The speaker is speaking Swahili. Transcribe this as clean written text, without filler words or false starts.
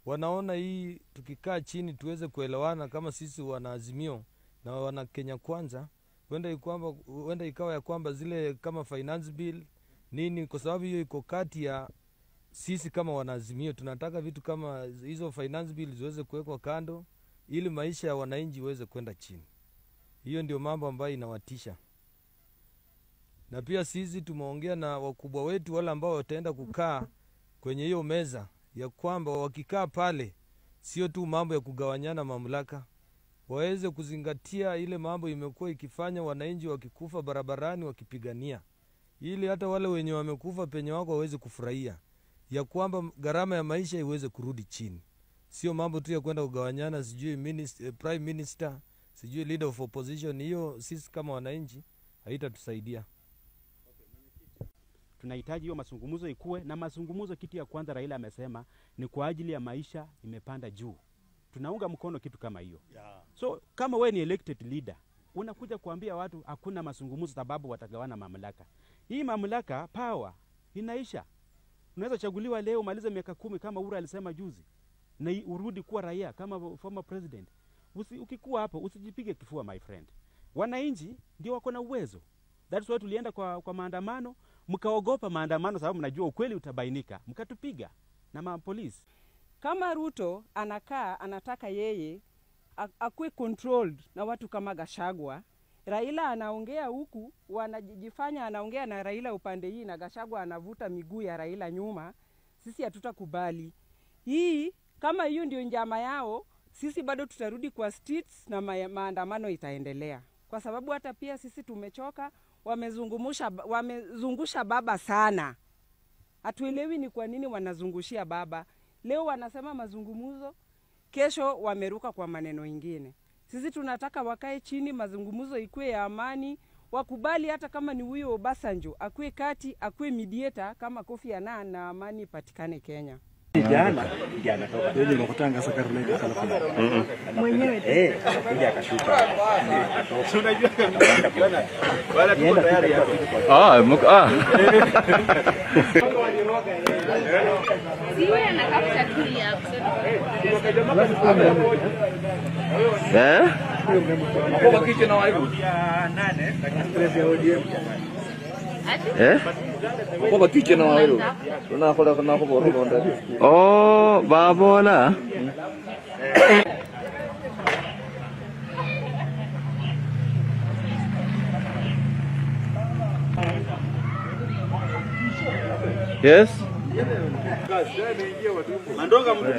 Wanaona hii tukikaa chini tuweze kuelewana kama sisi wanaazimio na wana Kenya Kwanza, huenda ikawa ya kwamba zile kama finance bill nini, kwa sababu hiyo iko kati ya sisi kama wanaazimio, tunataka vitu kama hizo finance bill ziweze kuwekwa kando ili maisha ya wananchi iweze kwenda chini. Hiyo ndio mambo ambayo inawatisha. Na pia sisi tumeongea na wakubwa wetu wale ambao wataenda kukaa kwenye hiyo meza, ya kwamba wakikaa pale sio tu mambo ya kugawanyana mamlaka, waweze kuzingatia ile mambo imekuwa ikifanya wananchi wakikufa barabarani wakipigania, ili hata wale wenye wamekufa penye wako waweze kufurahia ya kwamba gharama ya maisha iweze kurudi chini. Sio mambo tu ya kwenda kugawanyana sijui prime minister, sijui leader of opposition. Hiyo sisi kama wananchi haitatusaidia. Tunahitaji hiyo mazungumzo ikue, na mazungumzo kitu ya kwanza Raila amesema ni kwa ajili ya maisha imepanda juu. Tunaunga mkono kitu kama hiyo. Yeah. So kama wewe ni elected leader, unakuja kuambia watu hakuna mazungumzo sababu watagawana mamlaka. Hii mamlaka power inaisha. Unaweza chaguliwa leo umalize miaka 10 kama Uhuru alisema juzi, na urudi kuwa raia kama former president. Ukikuwa hapo usijipige kifua my friend. Wananchi ndio wako na uwezo. That's why tulienda kwa maandamano, mkaogopa maandamano sababu mnajua ukweli utabainika, mkatupiga na mapolisi. Kama Ruto anakaa anataka yeye akuwe controlled na watu kama Gachagua, Raila anaongea huku, wanajifanya anaongea na Raila upande hii na Gachagua anavuta miguu ya Raila nyuma, sisi hatutakubali. Hii kama hiyo ndio njama yao, sisi bado tutarudi kwa streets na maandamano itaendelea. Kwa sababu hata pia sisi tumechoka, wamezungusha baba sana. Hatuelewi ni kwa nini wanazungushia baba. Leo wanasema mazungumzo, kesho wameruka kwa maneno ingine. Sisi tunataka wakae chini, mazungumzo ikue ya amani, wakubali hata kama ni huyo Obasanjo, akue kati, akue mediator kama Kofi Annan, na amani ipatikane Kenya. Jana ndiye anatoka. Yeye nimekutanga sasa Carolina California. Mwenyewe kuja akashuka. Unajua wala tuko tayari hapo. Siwe na capture tu hapo. Eh? Kwa kichwa na waibu. Eh? Kwa kichwa na waibu. Tunakhola kunakho. Oh, babola. Yes? Mandonga mtu kazi.